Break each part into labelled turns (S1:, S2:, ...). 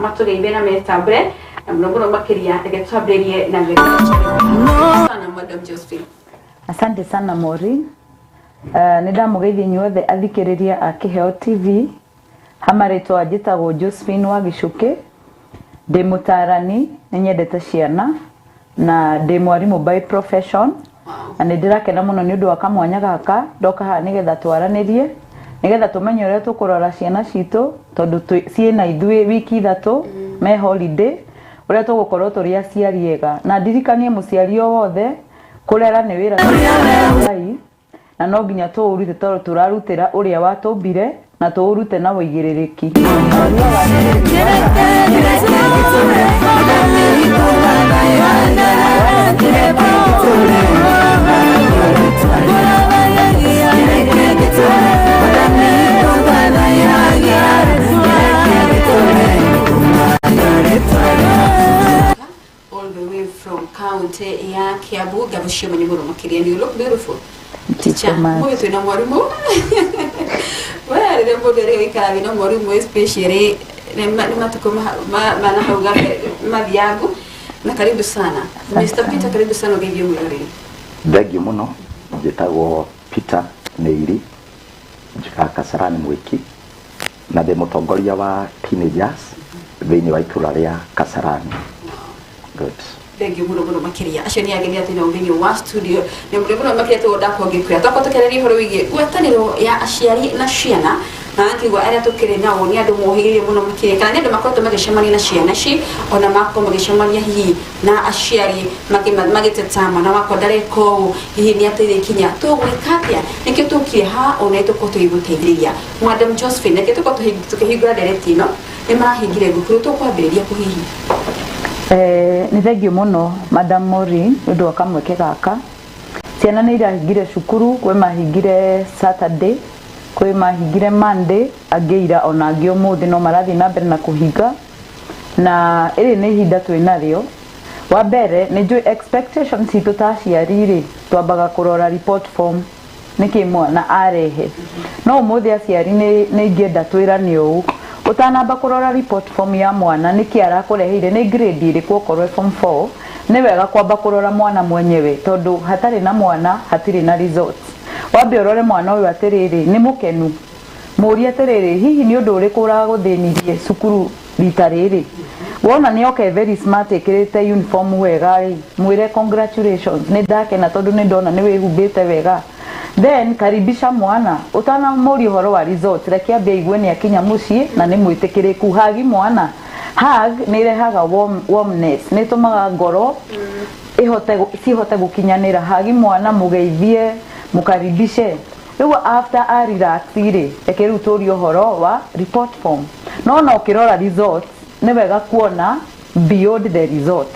S1: Matũgeithie na metambũre na mũno mũno makĩria reke twambĩrĩrie na sana Madam Josephine.
S2: Asante sana, Maureen. Nĩ ndamũgeithia inyuothe athikĩrĩria a Kĩheo TV. Hamarĩtwa njĩtagwo Josephine wa Gĩcũkĩ, ndĩ mũtarani, nĩ nyendete ciana na ndĩ mwarimũ by profession. Na nĩ ndĩrakena mũno nĩ ũndũ wa kamwanya gaka ndoka haha nĩgetha twaranĩrie, nĩgetha tũmenye ũrĩa tũkũrora ciana citũ tondũ ciĩna ithuĩ wiki 3 me holiday, ũrĩa tũgũkorwo tũrĩ aciari ega. Na ndirikanie mũciari o wothe kũrera nĩ wĩra Ngai, na no nginya tũũrute tondũ tũrarutĩra ũrĩa watũmbire na tũũrute na ũigĩrĩrĩki.
S1: All the way from county ya Kiambu, ngabucio mwenye mũno makĩria. You look beautiful.
S2: Thank you so much.
S1: Mũyũ twĩna mwarimũ. We rĩrĩa mũndũ arĩ gũikara wĩna mwarimũ especially nĩ matukũ ma na hau gabe mathiangu. Na karibu sana Mr. Peter, karibu sana ũgeithie mwĩroreri.
S3: Thengiũ mũno. Njĩtagwo Peter Nĩiri, njikaga Kasarani Mwiki na ndĩ mũtongoria wa teenagers thĩinĩ wa itũra rĩa Kasarani. Good.
S1: Thengiũ mũno mũno makĩria. Acio nĩ ageni atĩ nao thĩinĩ wa studio nĩ mũno mũno makĩria tũgũnda kwangĩkwĩra twakorwo tũkĩarĩria ũhoro wĩgiĩ ngwatanĩro ya aciari na ciana, na ngiuga arĩa tũkĩrĩ nao nĩ andũ mohĩgĩrĩire mũno makĩria kana nĩ andũ makoretwo magĩcemania na ciana ici, ona makorwo magĩcemania hihi na aciari magĩteta mwana wakwa ndareka ũũ, hihi nĩ ateithia ikinya, tũgwĩka atĩa? Nĩkĩo tũkire haha ona tũkorwo tũgĩgũteithĩrĩria. Madam Josephine, nĩkĩo tũkorwo tũkĩhingũra ndereti ĩno, nĩ marahingire thukuru, tũkwambĩrĩria kũ hihi?
S2: Nĩ thengiũ mũno, Madam Maureen, nĩ ũndũ wa kamweke gaka. Ciana nĩ irahingire cukuru, kwĩ mahingire Saturday, kwĩ mahingire Monday, angĩ ira, ona angĩ ũmũthĩ no marathiĩ na mbere na kũhinga. Na ĩrĩ nĩ ihinda twĩ narĩo. Wa mbere nĩ njũĩ expectations citũ ta aciari rĩ, twambaga kũrora report form nĩkĩ mwana arehe. No ũmũthĩ aciari nĩ ingĩenda twĩrane ũũ, ũtanamba kũrora report form ya mwana nĩkĩ arakũreheire, nĩ grade ĩrĩkũ, okorwo ĩ form 4, nĩ wega kwamba kũrora mwana mwenyewe tondũ hatarĩ na mwana hatirĩ na results. Wambe ũrore mwana ũyũ atĩrĩrĩ, nĩ mũkenu, mũrie atĩrĩrĩ, hihi nĩ ũndũ ũrĩkũ ũragũthĩnirie cukuru rita rĩrĩ? Wona nĩ oke very smart, ĩkĩrĩte uniform wega rĩ, mwĩre congratulations, nĩ ndakena tondũ nĩ ndona nĩ wĩhumbĩte wega. Then karibisha mwana ũtanamũria ũhoro wa result, reke ambe aigue nĩ akinya mũciĩ na nĩ mwĩtĩkĩrĩku. Hug mwana, hug nĩ ĩrehaga warmness, nĩ ĩtũmaga ngoro ĩhote cihote gũkinyanĩra. Hug mwana, mũgeithie, mũkaribishe. Rĩu after a relax rĩ, reke rĩu tũrie ũhoro wa report form. No ona ũkĩrora results nĩ wega kuona beyond the result.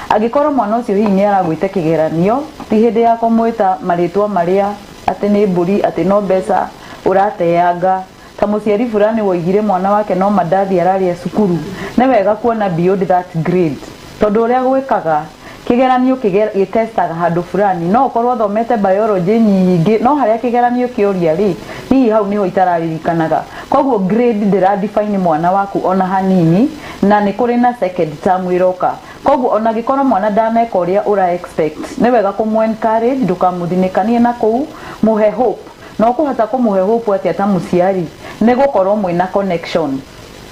S2: Angĩkorwo mwana ũcio hihi nĩ aragwĩte kĩgeranio, ti hĩndĩ ya kũmwĩta marĩtwa marĩa atĩ nĩ mbũri, atĩ no mbeca ũrateanga, ta mũciari fulani woigire mwana wake no mandathi ararĩa cukuru. Nĩ wega kuona beyond that grade tondũ ũrĩa gwĩkaga kĩgeranio gĩtestaga handũ fulani. No ũkorwo thomete biology nyingĩ, no harĩa kĩgeranio kĩũria rĩ, hihi hau nĩho itararirikanaga. Koguo grade ndĩra define mwana waku ona hanini, na nĩ kũrĩ na second term ĩroka. Koguo ona angĩkorwo mwana ndaneka ũrĩa ũra expect, nĩ wega kũmũ encourage, ndũkamũthinĩkanie na kũu, mũhe hope. Na ũkũhota kũmũhe hope atĩa ta mũciari? Nĩ gũkorwo mwĩna connection.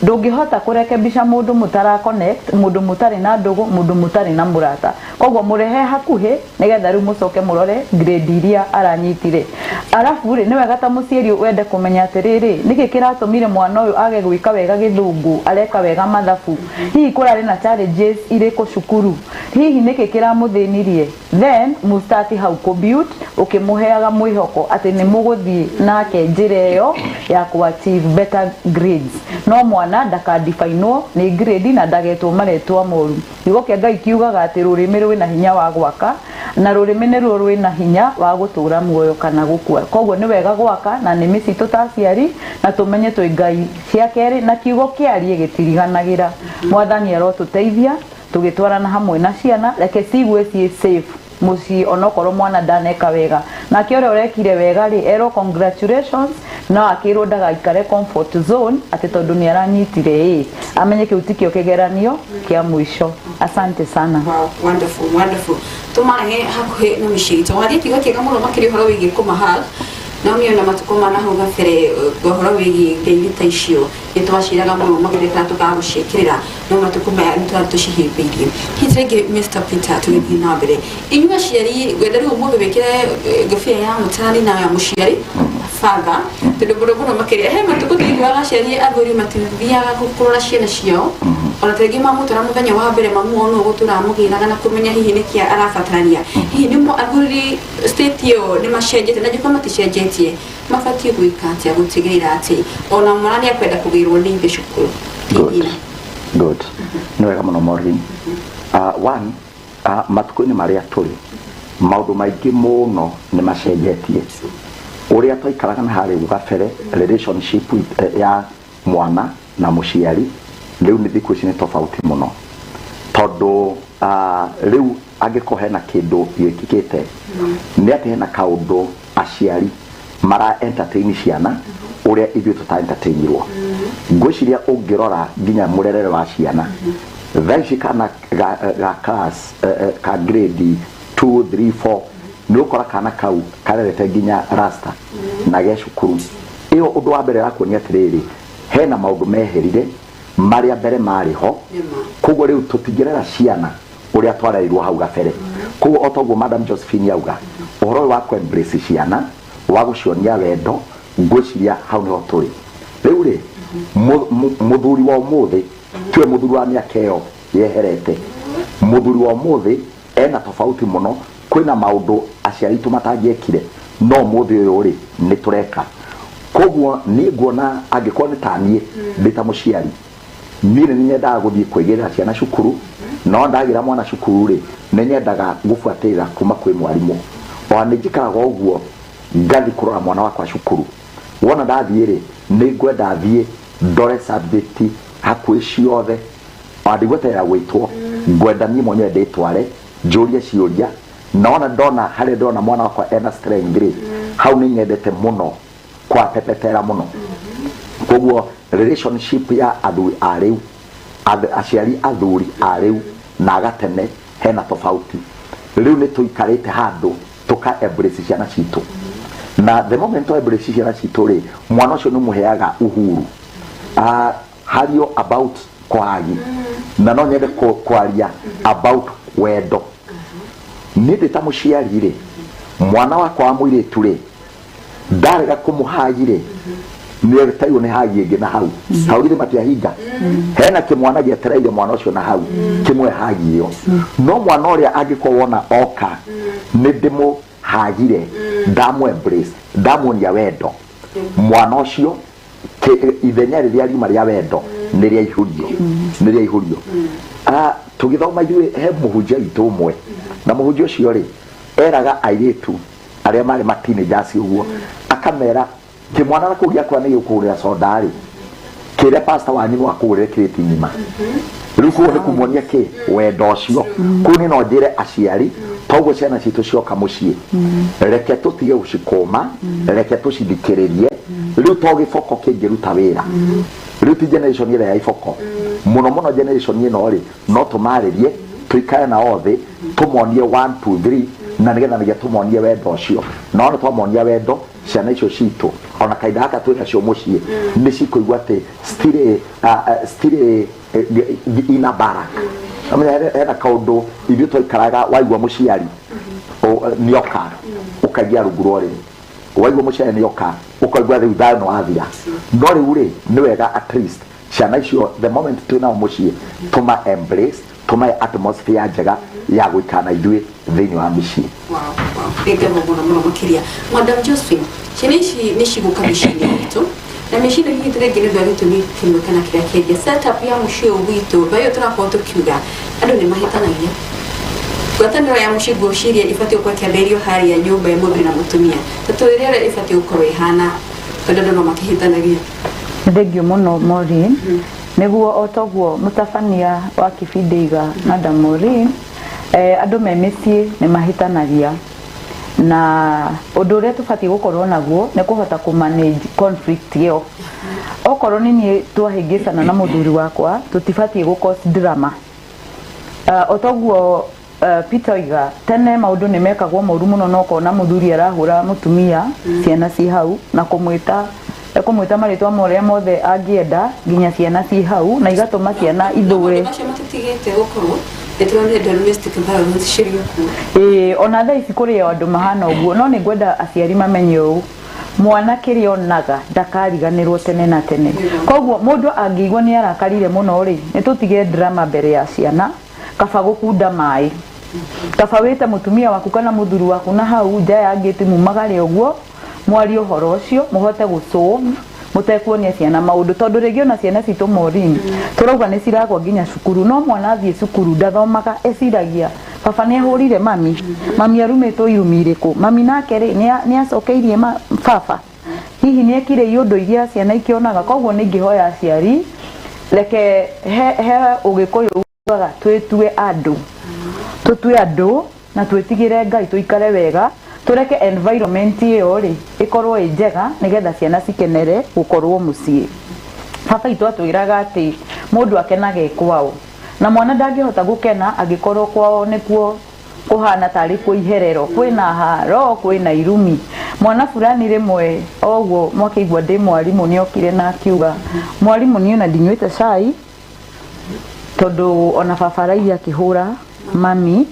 S2: Ndũngĩhota kũrekebisha mũndũ mũtara connect, mũndũ mũtarĩ na ndũgũ, mũndũ mũtarĩ na mũrata. Koguo mũrehe hakuhĩ nĩgetha rĩu mũcoke mũrore grade iria aranyitire. Arabu rĩ, nĩ wega ta mũciari wende kũmenya atĩrĩrĩ, nĩkĩ kĩratũmire mwana ũyũ age gwĩka wega gĩthũngũ, areka wega mathabu? Hihi kũrarĩ na challenges irĩkũ cukuru? Hihi nĩkĩ kĩramũthĩnirie? Then mũstart hau kũbuild, ũkĩmũheaga mwĩhoko atĩ nĩ mũgũthiĩ nake njĩra ĩyo ya kũ achieve better grades. No mwana ndakadifainwo nĩ grade na ndagetwo maretwa moru. Kiugo kĩa Ngai kiugaga atĩ rũrĩmĩ rwĩna hinya wa gwaka na rũrĩmĩ nĩruo rwĩna hinya wa gũtũra muoyo kana gũkua. Koguo nĩ wega gwaka na nĩmĩ citũ ta aciari na tũmenye twĩ Ngai cia kerĩ, na kiugo kĩarie gĩtiriganagĩra. Mwathani arotũteithia tũgĩtwarana hamwe na ciana, reke cigue ciĩ safe. Mũciĩ onokorwo mwana ndaneka wega, nake ũrĩa ũrekire wega rĩ, erwo congratulations, no akĩrwo ndagaikare comfort zone atĩ tondũ nĩ aranyitire ĩ, amenye kĩu tikĩo kĩgeranio kĩa mũico. Asante sana.
S1: Wow, wonderful, wonderful. Tumarehe hakuhĩ na mĩciĩ itũ. Waria kiugo kĩega mũno makĩria ũhoro wĩgiĩ kũmahug. No niĩ ona matukũ ma nahau gabere, ũhoro wĩgiĩ ngeithi ta icio nĩ twaciraga mũno makĩria kana tũkaga gũciĩkĩrĩra, no matukũ maya nĩ tũrathiĩ tũcihĩmbĩirie. Hihi rĩngĩ, Mr. Peter, tũgĩthiĩ na mbere, inyuĩ aciari, ngwenda rĩu ũmũthĩ wĩkĩre ngobia ya mũtarani na ya mũciari, father, tondũ mũno mũno makĩria he matukũ tũiguaga aciari athuri matithiaga kũrora ciana ciao, ona tarĩngĩ mamũtwara mũthenya wa mbere, mamu ono gũtũra amũgĩraga na kũmenya hihi nĩkĩ arabatarania. Hihi nĩ athuri state ĩyo nĩ macenjetie? Na njũka maticenjetie, mabatiĩ gwĩka atĩa gũtigĩrĩra atĩ ona mwana nĩ akwenda kũgĩrwo nĩ ithe cukuru?
S3: Good.
S1: Tina.
S3: Good, nĩ wega mũno, Maureen. One, matukũ-inĩ marĩa tũrĩ, maũndũ maingĩ mũno nĩ macenjetie. Ũrĩa twaikaraga na harĩa gabere, relationship ya mwana na mũciari rĩu nĩ thikũ ici nĩ tofauti mũno, tondũ rĩu angĩkorwo hena kĩndũ gĩkĩkĩte, nĩ atĩ hena kaũndũ aciari mara entertain ciana ũrĩa ithuĩ tũta entertainirwo. Ngwĩciria ũngĩrora nginya mũrerere wa ciana thaa ici, kana ga class ka grade 2, 3, 4, nĩ ũkora kana kau karerete nginya rasta na ge cukuru ĩyo. Ũndũ wa mbere rakuonia atĩrĩrĩ, hena maũndũ meherire marĩa mbere marĩ ho. Koguo rĩu tũtingĩrera ciana ũrĩa twarerirwo hau gabere. Koguo o toguo Madam Josephine auga, ũhoro ũyũ wa kũ embrace ciana, wa gũcionia wendo, ngwĩciria hau nĩho tũrĩ rĩu rĩ. Mũthuri wa ũmũthĩ tiwe mũthuri wa mĩaka ĩyo yeherete. Mũthuri wa ũmũthĩ ena tofauti mũno. Kwĩna maũndũ aciari aitũ matangĩekire, no ũmũthĩ ũyũ rĩ, nĩ tũreka. Koguo niĩ nguona angĩkorwo nĩ ta niĩ ndĩ ta mũciari, niĩ nĩ nyendaga gũthiĩ kwĩgĩrĩra ciana cukuru. No ndagĩra mwana cukuru rĩ, nĩ nyendaga gũbuatĩrĩra kuma kwĩ mwarimũ. Ona nĩ njikaraga ũguo ngathi kũrora mwana wakwa cukuru. Wona ndathiĩ rĩ, nĩ ngwenda thiĩ ndore subject hakuhĩ ciothe. Ona ndigweterera gwĩtwo, ngwenda niĩ mwenyewe ndĩtware njũrie ciũria. Na ona ndona harĩa ndona mwana wakwa ena strength rĩ, hau nĩ nyendete mũno kwapepetera mũno. Koguo relationship ya athuri a rĩu, aciari athuri a rĩu na agatene, hena tofauti. Rĩu nĩ tũikarĩte handũ tũka embrace ciana citũ, na the moment wa embrace ciana citũ rĩ, mwana ũcio nĩ mũheaga uhuru. Hario about kwagi na no nyende kwaria about wendo. Niĩ ndĩ ta mũciari rĩ, mwana wakwa wa mũirĩtu rĩ, ndarega kũmũhagi rĩ, nĩ etairwo nĩ hagi ĩngĩ na hau hau githĩ matiahinga. Hena kĩmwana gĩetereire mwana ũcio na hau kĩmwe hagi ĩyo. No mwana ũrĩa angĩkorwo wona oka nĩ ndĩmũhagire, ndamũ embrace, ndamuonia wendo, mwana ũcio ithenya rĩrĩa riuma rĩa wendo nĩ rĩaihũrio, nĩ rĩaihũrio. Tũgĩthoma ithuĩ, he mũhunjia witũ ũmwe, na mũhunjia ũcio rĩ, eraga airĩtu arĩa marĩ ma teenagers ũguo, akamera kĩmwana na kũu gĩakwa nĩ gĩkũgũrĩra soda rĩ, kĩrĩa pastor wanyu no akũgũrĩre kĩrĩti ng'ima. Rĩu koguo nĩ kũmuonia kĩ wendo ũcio. Kũu nĩ no njĩre aciari, toguo ciana citũ cioka mũciĩ, reke tũtige gũcikũma, reke tũcithikĩrĩrie. Rĩu to gĩboko kĩngĩruta wĩra. Rĩu ti generation ĩrĩa ya iboko mũno mũno. Generation ĩno rĩ, no tũmarĩrie, tũikare nao thĩ, tũmonie 1 2 3, na nĩgetha tũmonie wendo ũcio. Na ona twamonia wendo, ciana icio citũ, ona kahinda gaka twĩ nacio mũciĩ, nĩ cikũigua atĩ citirĩ citirĩ ina barak. Amenya hena kaũndũ ithuĩ twaikaraga, waigua mũciari nĩoka, ũkaigua rungu rwa ũrĩrĩ. Waigua mũciari nĩoka, ũkaigua rĩu thayũ nĩ wathira. No rĩu rĩ, nĩ wega at least ciana icio, the moment twĩ nao mũciĩ, tũma embrace, tũmahe atmosphere njega ya gũikara na ithuĩ thĩinĩ wa mĩciĩ.
S1: Wow. Nĩ ngatho mũno mũno makĩria. Madam Josephine, ciana ici nĩ cigũka mĩciĩ-inĩ itũ, na mĩciĩ ĩno hihi rĩngĩ nĩ ũndũ wa gĩtũmi kĩmwe kana kĩrĩa kĩngĩ, setup ya mũciĩ ũyũ witũ bayo tũrakorwo tũkiuga andũ nĩ mahĩtanagia. Ngwatanĩro ya mũciĩ ngwĩciria ĩbatiĩ gũkorwo ĩkĩambĩrĩrio harĩa nyũmba ya mũthuri na mũtumia. Tũtũrĩre ũrĩa ĩbatiĩ gũkorwo ĩhana, tondũ andũ no makĩhĩtanagia.
S2: Nĩ thengio mũno, Maureen. Nĩguo o toguo mũtabania wa kibindi iga, Madam Maureen, Andũ me mĩciĩ nĩ mahĩtanagia, na ũndũ ũrĩa tũbatiĩ gũkorwo naguo nĩ kũhota kũ manage conflict ĩyo. Okorwo nĩ niĩ twahĩngĩcana na mũthuri wakwa, tũtibatiĩ gũ cause drama. O toguo Peter oiga, tene maũndũ nĩ mekagwo moru mũno, na ũkona mũthuri arahũra mũtumia ciana ci hau, na kũmwĩta ekũmwĩta marĩtwa marĩa mothe angĩenda nginya ciana ci hau, na igatũma ciana ithũre.
S1: Maũndũ macio matitigĩte gũkorwo, nĩ tũronire domestic violence cirĩ kuo.
S2: Ĩĩ, ona thaa ici kũrĩ o andũ mahana ũguo, no nĩ ngwenda aciari mamenye ũũ: mwana kĩrĩa onaga ndakariganĩrwo tene na tene. Koguo mũndũ angĩigua nĩ arakarire mũno rĩ, nĩ tũtige drama mbere ya ciana. Kaba gũkunda maĩ, kaba wĩte mũtumia waku kana mũthuri waku na hau nja ya ngĩti, mumagare ũguo, mwarie ũhoro ũcio, mũhote gũsolve mũtekuonia ciana maũndũ, tondũ rĩngĩ ona ciana citũ, Maureen, tũrauga nĩ ciragwa nginya cukuru, no mwana athiĩ cukuru ndathomaga, eciragia baba nĩ ahũrire mami, mami arumĩtwo irumi irĩkũ, mami nake rĩ nĩ acokeirie baba, hihi nĩ ekire iũndũ iria ciana ikĩonaga. Koguo nĩ ingĩhoya aciari, reke he ũgĩkũyũ ugaga twĩtue andũ, tũtue andũ na twĩtigĩre Ngai, tũikare wega, tũreke environment ĩyo rĩ ĩkorwo ĩ njega nĩgetha ciana cikenere gũkorwo mũciĩ. Baba itũ atwĩraga atĩ mũndũ akenaga e kwao, na mwana ndangĩhota gũkena angĩkorwo kwao nĩkuo kũhana tarĩ kuo iherero, kwĩna haro, kwĩna irumi. Mwana fulani rĩmwe oguo mwakĩigua ndĩ mwarimũ nĩokire na akiuga, "Mwarimũ, niĩ ona ndinyuĩte cai tondũ ona baba arairie akĩhũra mami.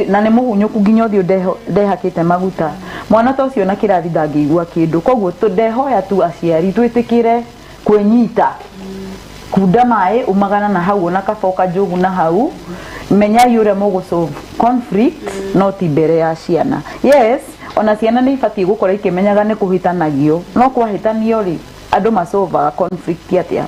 S2: Na nĩ mũhunyũku nginya ũthiũ ndehakĩte maguta." Mwana ta ũcio na kĩrathi ndangĩigua kĩndũ. Koguo ndehoya tu aciari twĩtĩkĩre kwĩnyita, kunda maĩ, umagana na hau, ona kaba ũkanjũgu na hau, menyai ũrĩa mũgũ solve conflict, no ti mbere ya ciana. Yes, ona ciana nĩ ibatiĩ gũkorwo ikĩmenyaga nĩ kũhĩtanagio, no kwahĩtanio rĩ, andũ masolvaga conflict atĩa?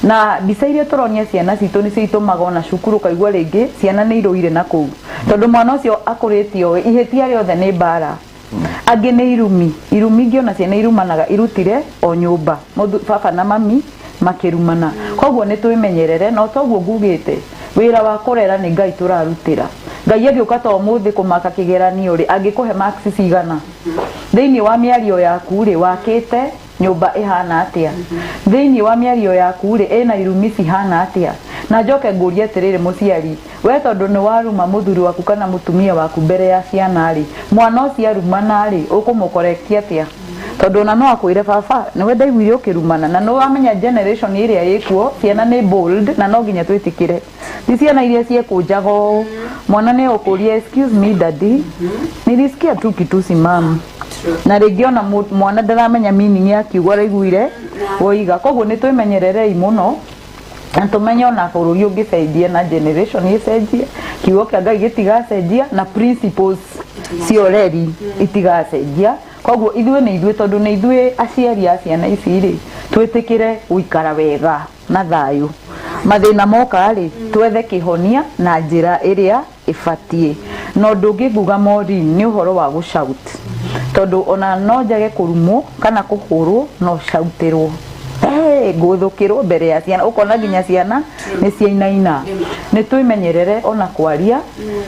S2: Na mbica iria tũronia ciana citũ nĩcio itũmaga ona cukuru ũkaigua rĩngĩ ciana nĩ irũire na kũu, tondũ mwana ũcio akũrĩtio ihĩtia rĩothe nĩ mbara, angĩ nĩ irumi. Irumi ingĩ ona ciana irumanaga irutire o nyũmba, baba na mami makĩrumana. Koguo nĩ twĩmenyerere, na toguo ngugĩte, wĩra wa kũrera nĩ Ngai tũrarutĩra. Ngai agĩũka ta ũmũthĩ kũmaka kĩgeranio rĩ, angĩkũhe marks cigana thĩinĩ wa mĩario yaku rĩ, wakĩte nyũmba ĩhana atĩa? Thĩinĩ wa mĩario yaku rĩ, ĩna irumi cihana atĩa? Na njoke ngũrie atĩrĩrĩ, mũciari we, tondũ nĩ waruma mũthuri waku kana mũtumia waku mbere ya ciana rĩ, mwana ũcio arumana rĩ, ũkũmũkorekti atĩa? Tondũ ona no akwĩre, "Baba, nĩwe ndaiguire ũkĩrumana." Na nĩ wamenya generation ĩrĩa ĩkuo, ciana nĩ bold, na no nginya twĩtĩkĩre ti ciana iria ciekũnjaga ũũ. Mwana nĩ ũkũria, "Excuse me, daddy, nilisikia tu kitusi mam." Na rĩngĩ ona mwana ndaramenya meaning ya kiugo araiguire woiga. Koguo nĩ twĩmenyererei mũno na tũmenye ona bũrũri ũngĩcenjia na generation ĩcenjie, kiugo kĩa Ngai gĩtigacenjia na principles cia ũreri itigacenjia. Koguo ithuĩ nĩ ithuĩ, tondũ nĩ ithuĩ aciari a ciana ici rĩ, twĩtĩkĩre gũikara wega na thayũ. Mathĩna moka rĩ, twethe kĩhonia na njĩra ĩrĩa ĩbatiĩ. Na ũndũ ũngĩ nguga, Maureen, nĩ ũhoro wa gũshout, tondũ ona no njage kũrumwo kana kũhũrwo, no shoutĩrwo, hey, ngũthũkĩrwo mbere ya ciana, ũkona nginya ciana nĩ ciainaina. Nĩ twĩmenyerere ona kwaria.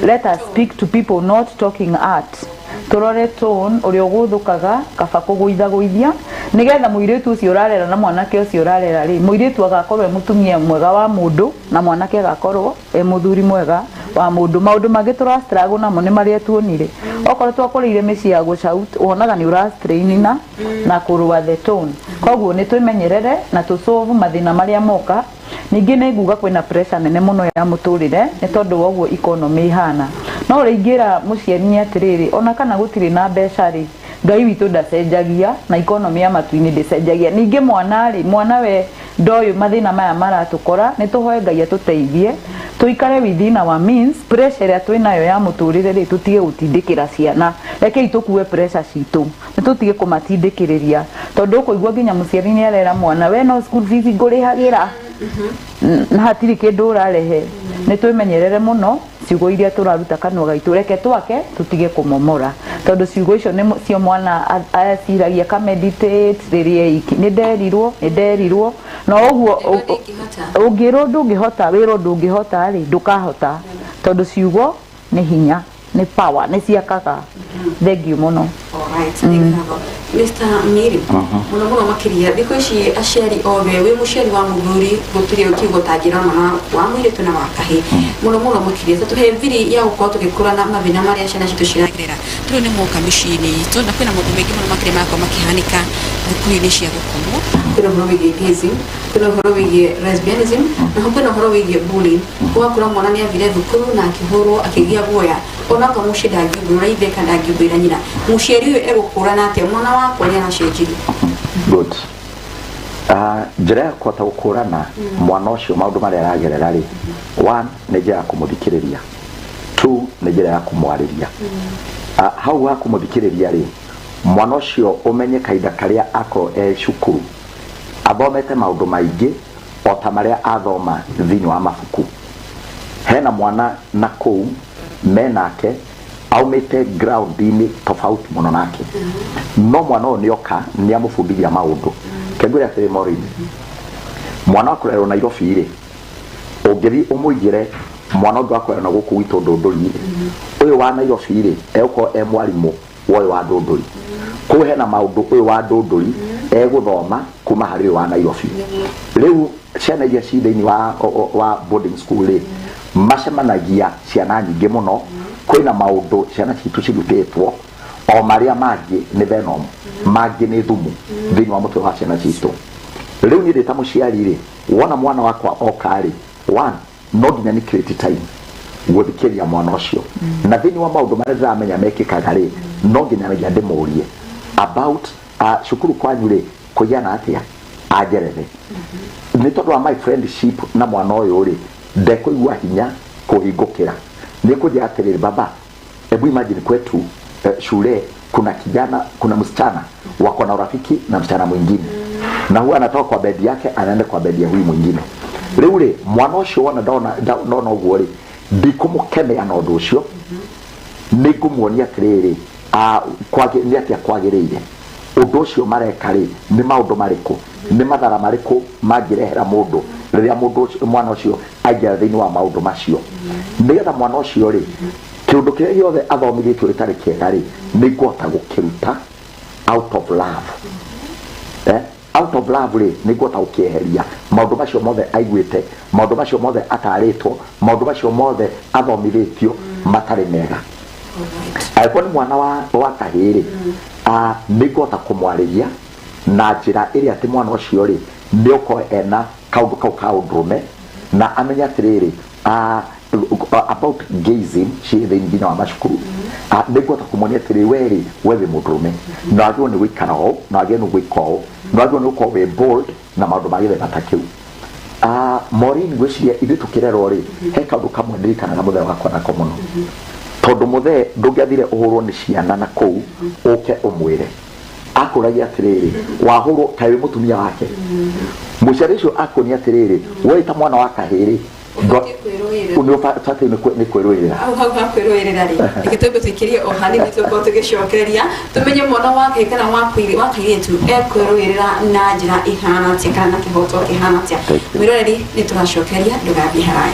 S2: Let us speak to people, not talking at. Tũrore tone ũrĩa ũgũthũkaga, kaba kũgũithagũithia, nĩgetha mũirĩtu ũcio ũrarera na mwanake ũcio ũrarera rĩ, mũirĩtu agakorwo e mũtumia mwega wa mũndũ na mwanake agakorwo e mũthuri mwega wa mũndũ. Maũndũ mangĩ tũra struggle namo nĩ marĩa tuonire. Okorwo twakũrĩire mĩciĩ ya gũshout, wonaga nĩ ũra strain na kũrũa the tone. Koguo nĩ twĩmenyerere na tũsolve mathĩna marĩa moka. Ningĩ nĩ nguga kwĩna pressure nene mũno ya mũtũrĩre nĩ tondũ wa ũguo economy ĩhana. No ũrĩa ingĩra mũciari nĩ atĩrĩrĩ, ona kana gũtirĩ na mbeca rĩ, Ngai witũ ndacenjagia na economy ya matu-inĩ ndĩcenjagia. Ningĩ mwana rĩ, mwana we ndoĩ mathĩna maya maratũkora. Nĩ tũhoe Ngai atũteithie tũikare within our means. Pressure ĩrĩa twĩnayo ya mũtũrĩre rĩ, tũtige gũtindĩkĩra ciana. Rekei tũkue pressure citũ, nĩ tũtige kũmatindĩkĩrĩria, tondũ ũkũigua nginya mũciari nĩ arera mwana, "We no school fees ngũrĩhagĩra," na hatirĩ kĩndũ ũrarehe. Nĩ twĩmenyerere mũno ciugo iria tũraruta kanua gaitũ. Reke twake, tũtige kũmomora, tondũ ciugo icio nĩ cio mwana aciragia ka meditate rĩrĩa iki nĩ nderirwo, nĩ nderirwo. Na ũguo
S1: Ndingĩhota.
S2: Ũngĩrwo ndũngĩhota, wĩrwo ndũngĩhota rĩ, ndũkahota, tondũ ciugo Nĩ hinya, nĩ power, nĩ ciakaga. Thengiũ mũno.
S1: Alright, nĩ ngatho. Mr. Miri, mũno mũno makĩria thikũ ici aciari othe, wĩ mũciari wa mũthuri, gũtirĩ kiugo ũtangĩra mwana wa mũirĩtu na wa kahĩ. Mũno mũno makĩria tũhe thiri ya gũkorwo tũgĩkũrana mathĩna marĩa ciana citũ ciragerera. Tũrĩ nĩ moka mĩciĩ-inĩ itũ na kwĩna maũndũ maingĩ mũno makĩria marakorwo makĩhanĩka thukuru-inĩ cia gũkomwo. Kwĩna ũhoro wĩgiĩ gayism, kwĩna ũhoro wĩgiĩ lesbianism, na kwĩna ũhoro wĩgiĩ bullying. Ũgakora mwana nĩ athire thukuru na akĩhũrwo, akĩgĩa guoya, onaka mũciĩ ndangĩumbũra ithe kana ndangĩumbũra nyina. Mũciari ũyũ egũkũrana atĩa mwana wakwa nĩ aracenjirie?
S3: Good. Njĩra ya kũhota gũkũrana mwana ũcio maũndũ marĩa aragerera rĩ, one, nĩ njĩra ya kũmũthikĩrĩria, two, nĩ njĩra ya kũmwarĩria. Hau ha kũmũthikĩrĩria rĩ, mwana ũcio ũmenye kahinda karĩa akorwo e cukuru athomete maũndũ maingĩ o ta marĩa athoma thĩinĩ wa mabuku. Hena mwana na kũu menake aumĩte ground-inĩ tofauti mũno nake, no mwana ũyũ nĩoka nĩamũbundithia maũndũ. Kengwĩre atĩrĩ Maureen, mwana wa kũrerwo Nairobi rĩ, ũngĩthiĩ ũmũigĩre mwana ũngĩ wa kũrerwo na gũkũ gwitũ Ndũndũri rĩ, ũyũ wa Nairobi rĩ, egũkorwo e mwarimũ wa ũyũ wa Ndũndũri. Kũu hena maũndũ ũyũ wa Ndũndũri egũthoma kuma harĩ ũyũ wa Nairobi. Rĩu ciana iria ci thĩinĩ wa boarding school rĩ, macemanagia ciana nyingĩ mũno. Kwĩna maũndũ ciana citũ cirutĩtwo o marĩa mangĩ nĩ venom, mangĩ nĩ thumu thĩinĩ wa mũtwe wa ciana citũ. Rĩu niĩ ndĩ ta mũciari rĩ, wona mwana wakwa oka rĩ, one, no nginya nĩ create time gũthikĩrĩria mwana ũcio, na thĩinĩ wa maũndũ marĩa ndĩramenya mekĩkaga rĩ, no nginya ndĩmũrie about cukuru kwanyu rĩ, kũigana atĩa, anjerethe. Nĩ tondũ wa my friendship na mwana ũyũ rĩ, ndekũigua hinya kũhingũkĩra, nĩ kũnjĩra atĩrĩrĩ, "Baba, hebu imagine kwetu shule kuna kijana, kuna msichana wako na urafiki na msichana mwingine, na huwa anatoka kwa bedi yake anaenda kwa bedi ya huyu mwingine." Rĩu rĩ, mwana ũcio wona ndona ũguo rĩ, ndikũmũkemea na ũndũ ũcio, nĩ ngũmuonia atĩrĩrĩ, nĩ atĩa kwagĩrĩire, ũndũ ũcio mareka rĩ, nĩ maũndũ marĩkũ, nĩ mathara marĩkũ mangĩrehera mũndũ rĩrĩa mũndũ ũcio, mwana ũcio aingĩra thĩinĩ wa maũndũ macio, nĩgetha mwana ũcio rĩ, kĩũndũ kĩrĩa gĩothe athomithĩtio gĩtarĩ kĩega rĩ, nĩ ngũhota gũkĩruta out of love. Out of love rĩ, nĩ ngũhota gũkĩeheria maũndũ macio mothe aiguĩte, maũndũ macio mothe atarĩtwo, maũndũ macio mothe athomithĩtio matarĩ mega. Angĩkorwo nĩ mwana wa kahĩĩ rĩ, nĩ ngũhota kũmwarĩria na njĩra ĩrĩa atĩ mwana ũcio rĩ, nĩ ũkorwo ena kaũndũ kau ka ũndũrũme na amenye atĩrĩrĩ, about gayism ciĩ thĩinĩ nginya wa macukuru. Nĩ ngũhota kũmuonia atĩrĩ, we rĩ, we wĩ mũndũrũme na wagĩrĩirwo nĩ gũikara ũũ, na wagĩrĩirwo nĩ gwĩka ũũ, na wagĩrĩirwo nĩ gũkorwo wĩ bold na maũndũ ma gĩthemba ta kĩu. Maureen, ngwĩciria ithuĩ tũkĩrerwo rĩ, he kaũndũ kamwe ndirikanaga mũthee wakwa nako mũno, tondũ mũthee ndũngĩathire ũhũrwo nĩ ciana na kũu ũke ũmwĩre, akũragia atĩrĩrĩ, wahũrwo kaĩ wĩ mũtumia wake? Mũciari ũcio akuonia atĩrĩrĩ, we ta mwana wa kahĩĩ rĩ,
S1: Ũbatiĩ kwĩrũĩrĩra.
S3: Nĩ ũbatiĩ nĩ kwĩrũĩrĩra.
S1: Hau ha kwĩrũĩrĩra rĩ, reke twambe tũikĩrie o hanini, tũkorwo tũgĩcokereria tũmenye mwana wa kahĩĩ kana wa kairĩtu ekwĩrũĩrĩra na njĩra ĩhana atĩa kana na kĩhoto kĩhana atĩa.
S3: Thank you.
S1: Mwĩroreri, nĩ tũracokeria, ndũgathiĩ haraya.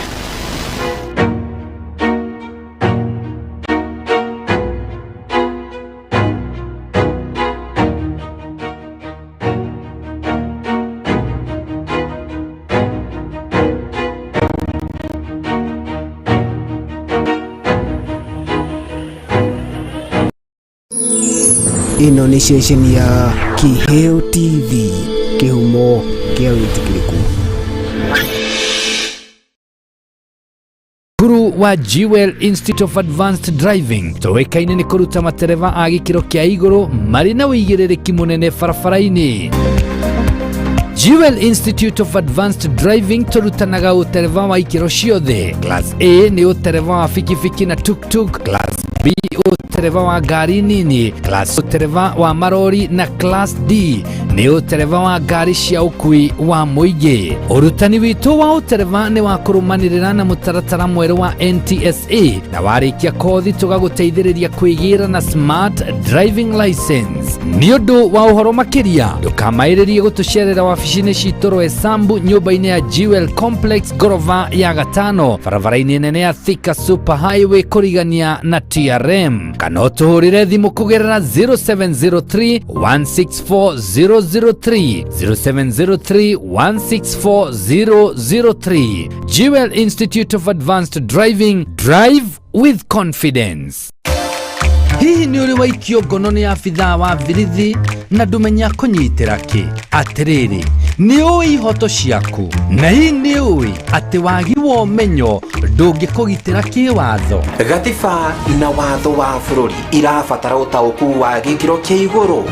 S4: Ĩno nĩ ceceni ya Kĩheo TV, kĩhumo kĩa wĩtĩkĩrĩku.
S5: Cukuru wa Jewel Institute of Advanced Driving tũĩkaine nĩ kũruta matereba a gĩkĩro kĩa igũrũ marĩ na ũigĩrĩrĩki mũnene barabara-inĩ. Jewel Institute of Advanced Driving tũrutanaga ũtereba wa ikĩro ciothe. Class A nĩ ũtereba wa bikibiki na tuktuk. Class B ũtereba wa ngari nini, Class ũtereba wa marori na Class D nĩ ũtereba wa ngari cia ũkui wa mũingĩ. Ũrutani witũ wa ũtereba nĩ wa kũrũmanĩrĩra na mũtaratara mwerũ wa NTSA, na warĩkia kothi tũgagũteithĩrĩria kwĩgĩra na smart driving license. Nĩ ũndũ wa ũhoro makĩria ndũkamaĩrĩrie gũtũcerera wabici-inĩ citũ Roysambu, nyũmba-inĩ ya Jewel Complex, ngorova ya gatano, barabara-inĩ nene ya Thika Super Highway kũrigania na TRM, kana ũtũhũrĩre thimũ kũgerera 0703 164 003, 0703 164 003. Jewel Institute of Advanced Driving, drive with confidence. Hihi nĩ ũrĩ waikio ngono nĩ abithaa wa birithi na ndũmenya kũnyitĩra kĩ? Atĩrĩrĩ, nĩ ũĩ ihoto ciaku? Na hihi nĩ ũĩ atĩ wagi wa ũmenyo ndũngĩkũgitĩra kĩwatho?
S6: Gatiba na watho wa bũrũri irabatara ũtaũku wa gĩkĩro kĩa igũrũ.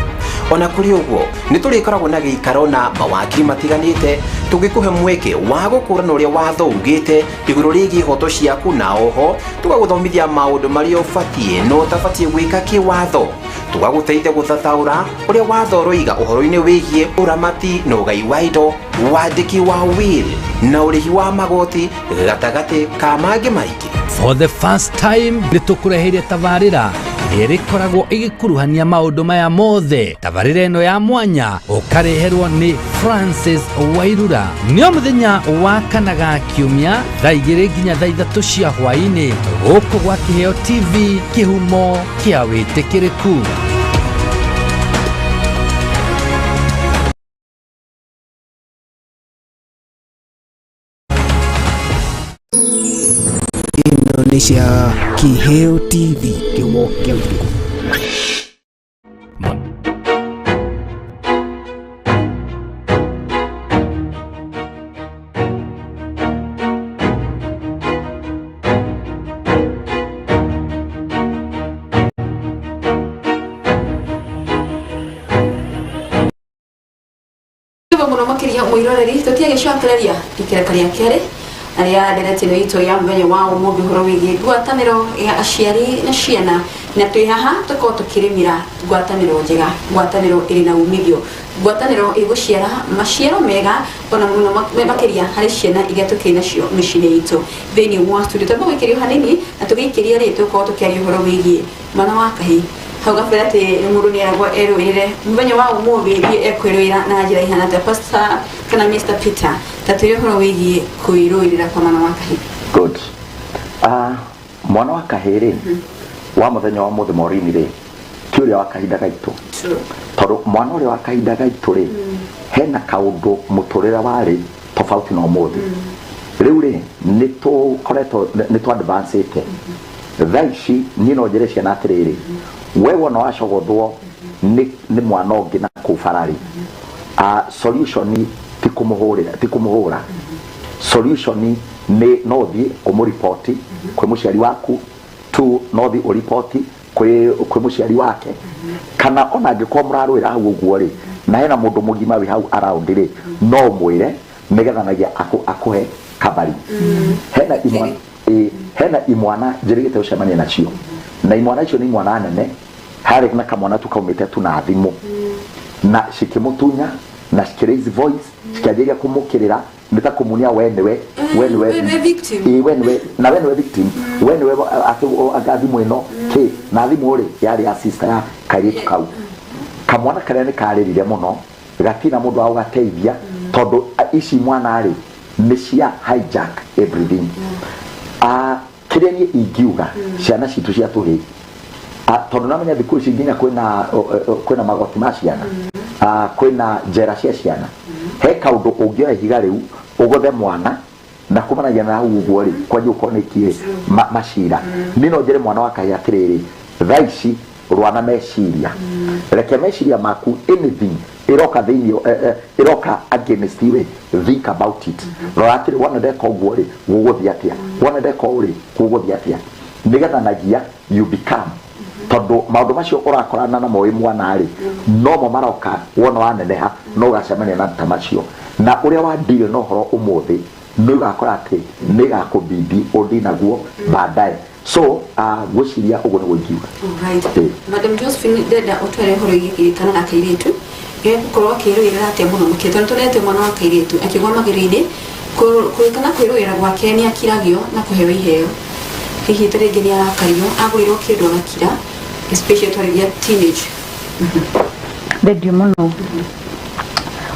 S6: Ona kũrĩ ũguo, nĩ tũrĩkoragwo na gĩikaro na mawakiri matiganĩte, tũgĩkũhe mweke wa gũkũrana ũrĩa watho ugĩte igũrũ rĩgiĩ ihoto ciaku, na oho tũgagũthomithia maũndũ marĩa ũbatiĩ na ũtabatiĩ gwĩka kĩwatho, tũgagũteithia gũthathaũra ũrĩa watho ũroiga ũhoro-inĩ wĩgiĩ ũramati na ũgai wa indo, wandĩki wa will na ũrĩhi wa magoti, gatagatĩ ka mangĩ maingĩ.
S5: For the first time nĩ tũkũreheire tabarĩra ĩrĩa ĩrĩkoragwo ĩgĩkuruhania maũndũ maya mothe. Tabarĩra ĩno ya mwanya ũkareherwo nĩ Francis Wairura nĩ o mũthenya wa kana ga kiumia, thaa 2 nginya thaa 3 cia hwaĩ-inĩ, gũkũ gwa Kĩheo TV, kĩhumo kĩa wĩtĩkĩrĩku.
S4: Ĩno nĩ cia Kĩheo TV, kĩhumo kĩa wĩtĩkĩrĩku.
S1: Kiugo muno makiria mwiroreri, tutiagĩcokereria ikereka rĩa kerĩ arĩa ndereti ĩno itũ ya mũthenya wa ũmũthĩ, ũhoro wĩgiĩ ngwatanĩro ya aciari na ciana, na twĩ haha tũkorwo tũkĩrĩmĩra ngwatanĩro njega, ngwatanĩro ĩrĩ na umithio, ngwatanĩro ĩgũciara maciaro mega ona mũno makĩria harĩ ciana iria tũkĩrĩ nacio mĩciĩ-inĩ itũ. Thĩinĩ wa studio twamba gũikĩrio hanini, na tũgĩikĩria rĩ, tũkorwo tũkĩaria ũhoro wĩgiĩ mwana wa kahĩĩ. Hau gabere atĩ mũndũ nĩ eragwo erũĩrĩre, mũthenya wa ũmũthĩ thiĩ ekwĩrũĩra na njĩra ihana atĩa? Pastor kana Mr Peter, ta twĩre ũhoro wĩgiĩ kwĩrũĩrĩra kwa mwana wa kahĩĩ.
S3: Good. Mwana wa kahĩĩ rĩ, wa mũthenya wa mũthĩ, Maureen rĩ, ti ũrĩa wa kahinda gaitũ. Tondũ mwana ũrĩa wa kahinda gaitũ rĩ, hena kaũndũ mũtũrĩre warĩ tofauti na ũmũthĩ. Rĩu rĩ, nĩ tũkoretwo nĩ tũ advance-ĩte. Thaa ici niĩ no njĩre ciana atĩrĩrĩ, we wona wacogothwo nĩ mwana ũngĩ na kũu bara rĩ, solution ti kũmũhũrĩra, ti kũmũhũra. Solution nĩ no ũthiĩ ũmũriboti kwĩ mũciari waku tu, no ũthiĩ ũriboti kwĩ mũciari wake, kana ona angĩkorwo mũrarũĩra hau ũguo rĩ, na hena mũndũ mũgima wĩ hau around rĩ, no ũmwĩre nĩgetha akũhe kabari. Hena imwana, ĩ, hena imwana njĩrĩgĩte gũcemania nacio, na imwana icio nĩ imwana nene. Harĩ na kamwana tu kaumĩte tu na thimũ, na cikĩmũtunya na cikĩ voice, cikĩanjĩrĩria kũmũkĩrĩra, nĩ ta kũmunia we nĩwe, we nĩwe.
S1: We nĩwe victim.
S3: Ĩ, we nĩwe, na we nĩwe victim, we nĩwe atĩ anga thimũ ĩno kĩ, na thimũ rĩ, yarĩ ya sister ya kairĩtu kau. Kamwana karĩa nĩ karĩrire mũno, gatina mũndũ wa gũgateithia, tondũ ici mwana rĩ, nĩ cia hijack everything. Kĩrĩa niĩ ingiuga ciana citũ cia tũhĩĩ, tondũ namenya thikũ ici nginya kwĩna magoti ma ciana, kwĩna njera cia ciana, he kaũndũ ũngĩoya ihiga rĩu ũgũthe mwana, na kumanagia na hau ũguo rĩ, kwanjia gũkorwo nĩ kĩ macira. Niĩ no njĩre mwana wa kahĩĩ atĩrĩrĩ, thaa ici rũa na meciria, reke meciria maku, anything ĩroka thĩinĩ, ĩroka against you, think about it. Rora atĩrĩ, wona ndeka ũguo rĩ, gũgũthiĩ atĩa? Wona ndeka ũũ rĩ, gũgũthiĩ atĩa? Nĩgetha nagia you become, tondũ maũndũ macio ũrakorana namo wĩ mwana rĩ, nomo maroka wona waneneha, no ũgacemania na ta macio. Na ũrĩa wa deal na ũhoro ũmũthĩ, nĩ ũgakora atĩ nĩ ĩgakũbidi ũndi naguo baadaye. So ngwĩciria ũguo nĩguo ingiuga.
S1: Alright. Madam Josephine, ndenda ũtware ũhoro wĩgiĩ kana ga kairĩtu gĩgũkorwo akĩrũĩrĩra atĩa mũno makĩria, tondũ tũnete mwana wa kairĩtu akĩgwa magerio-inĩ kana kwĩrũĩra gwake nĩ akiragio na kũheo iheo, hihi ta rĩngĩ nĩ arakario, agũrĩrwo kĩndũ agakira, especially twarĩria teenage.
S2: Thengiũ mũno.